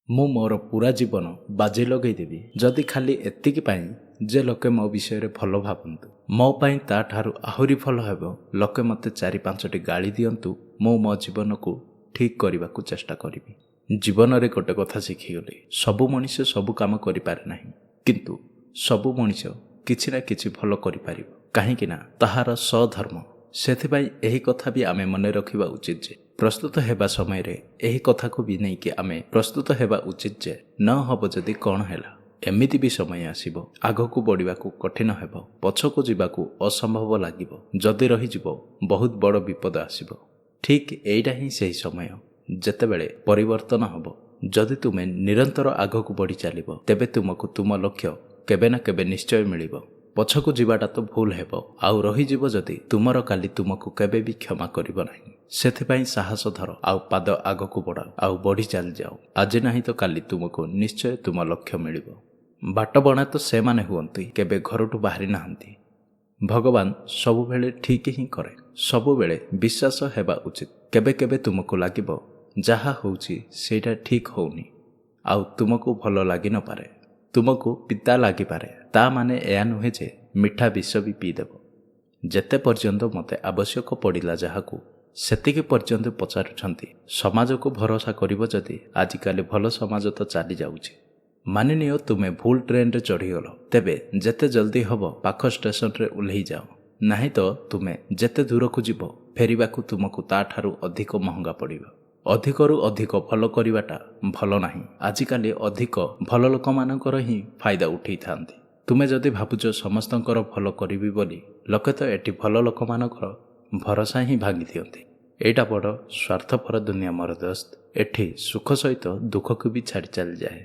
ମୁଁ ମୋର ପୁରା ଜୀବନ ବାଜି ଲଗେଇଦେବି, ଯଦି ଖାଲି ଏତିକି ପାଇଁ ଯେ ଲୋକେ ମୋ ବିଷୟରେ ଭଲ ଭାବନ୍ତୁ। ମୋ ପାଇଁ ତା'ଠାରୁ ଆହୁରି ଭଲ ହେବ ଲୋକେ ମୋତେ ଚାରି ପାଞ୍ଚଟି ଗାଳି ଦିଅନ୍ତୁ, ମୁଁ ମୋ ଜୀବନକୁ ଠିକ୍ କରିବାକୁ ଚେଷ୍ଟା କରିବି। ଜୀବନରେ ଗୋଟେ କଥା ଶିଖିଗଲି, ସବୁ ମଣିଷ ସବୁ କାମ କରିପାରେ ନାହିଁ, କିନ୍ତୁ ସବୁ ମଣିଷ କିଛି ନା କିଛି ଭଲ କରିପାରିବ, କାହିଁକି ନା ତାହାର ସ୍ୱଧର୍ମ। ସେଥିପାଇଁ ଏହି କଥା ବି ଆମେ ମନେ ରଖିବା ଉଚିତ ଯେ ପ୍ରସ୍ତୁତ ହେବା ସମୟରେ ଏହି କଥାକୁ ବି ନେଇକି ଆମେ ପ୍ରସ୍ତୁତ ହେବା ଉଚିତ ଯେ ନ ହେବ ଯଦି କ'ଣ ହେଲା। ଏମିତି ବି ସମୟ ଆସିବ ଆଗକୁ ବଢ଼ିବାକୁ କଠିନ ହେବ, ପଛକୁ ଯିବାକୁ ଅସମ୍ଭବ ଲାଗିବ। ଯଦି ରହିଯିବ, ବହୁତ ବଡ଼ ବିପଦ ଆସିବ। ଠିକ୍ ଏଇଟା ହିଁ ସେହି ସମୟ ଯେତେବେଳେ ପରିବର୍ତ୍ତନ ହେବ। ଯଦି ତୁମେ ନିରନ୍ତର ଆଗକୁ ବଢ଼ି ଚାଲିବ, ତେବେ ତୁମକୁ ତୁମ ଲକ୍ଷ୍ୟ କେବେ ନା କେବେ ନିଶ୍ଚୟ ମିଳିବ। ପଛକୁ ଯିବାଟା ତ ଭୁଲ ହେବ, ଆଉ ରହିଯିବ ଯଦି, ତୁମର କାଲି ତୁମକୁ କେବେ ବି କ୍ଷମା କରିବ ନାହିଁ। ସେଥିପାଇଁ ସାହସ ଧର ଆଉ ପାଦ ଆଗକୁ ବଢ଼ାଅ ଆଉ ବଢ଼ି ଚାଲିଯାଅ। ଆଜି ନାହିଁ ତ କାଲି ତୁମକୁ ନିଶ୍ଚୟ ତୁମ ଲକ୍ଷ୍ୟ ମିଳିବ। ବାଟବଣା ତ ସେମାନେ ହୁଅନ୍ତି, କେବେ ଘରଠୁ ବାହାରି ନାହାନ୍ତି। ଭଗବାନ ସବୁବେଳେ ଠିକ୍ ହିଁ କରେ। ସବୁବେଳେ ବିଶ୍ୱାସ ହେବା ଉଚିତ। କେବେ କେବେ ତୁମକୁ ଲାଗିବ ଯାହା ହେଉଛି ସେଇଟା ଠିକ୍ ହେଉନି, ଆଉ ତୁମକୁ ଭଲ ଲାଗିନପାରେ, ତୁମକୁ ପିତା ଲାଗିପାରେ। ତା ମାନେ ଏହା ନୁହେଁ ଯେ ମିଠା ବିଷ ବି ପିଇଦେବ। ଯେତେ ପର୍ଯ୍ୟନ୍ତ ମୋତେ ଆବଶ୍ୟକ ପଡ଼ିଲା ଯାହାକୁ, ସେତିକି ପର୍ଯ୍ୟନ୍ତ ପଚାରୁଛନ୍ତି। ସମାଜକୁ ଭରସା କରିବ ଯଦି, ଆଜିକାଲି ଭଲ ସମାଜ ତ ଚାଲିଯାଉଛି। ମାନିନିଅ ତୁମେ ଭୁଲ ଟ୍ରେନରେ ଚଢ଼ିଗଲ, ତେବେ ଯେତେ ଜଲ୍ଦି ହେବ ପାଖ ଷ୍ଟେସନରେ ଓହ୍ଲେଇ ଯାଅ। ନାହିଁ ତ ତୁମେ ଯେତେ ଦୂରକୁ ଯିବ, ଫେରିବାକୁ ତୁମକୁ ତାଠାରୁ ଅଧିକ ମହଙ୍ଗା ପଡ଼ିବ। ଅଧିକରୁ ଅଧିକ ଭଲ କରିବାଟା ଭଲ ନାହିଁ। ଆଜିକାଲି ଅଧିକ ଭଲ ଲୋକମାନଙ୍କର ହିଁ ଫାଇଦା ଉଠେଇଥାନ୍ତି। ତୁମେ ଯଦି ଭାବୁଛ ସମସ୍ତଙ୍କର ଭଲ କରିବି ବୋଲି, ଲୋକେ ତ ଏଠି ଭଲ ଲୋକମାନଙ୍କର ଭରସା ହିଁ ଭାଙ୍ଗି ଦିଅନ୍ତି। ଏଇଟା ବଡ଼ ସ୍ୱାର୍ଥପର ଦୁନିଆ ମୋର ଦୋସ୍ତ। ଏଠି ସୁଖ ସହିତ ଦୁଃଖକୁ ବି ଛାଡ଼ି ଚାଲିଯାଏ।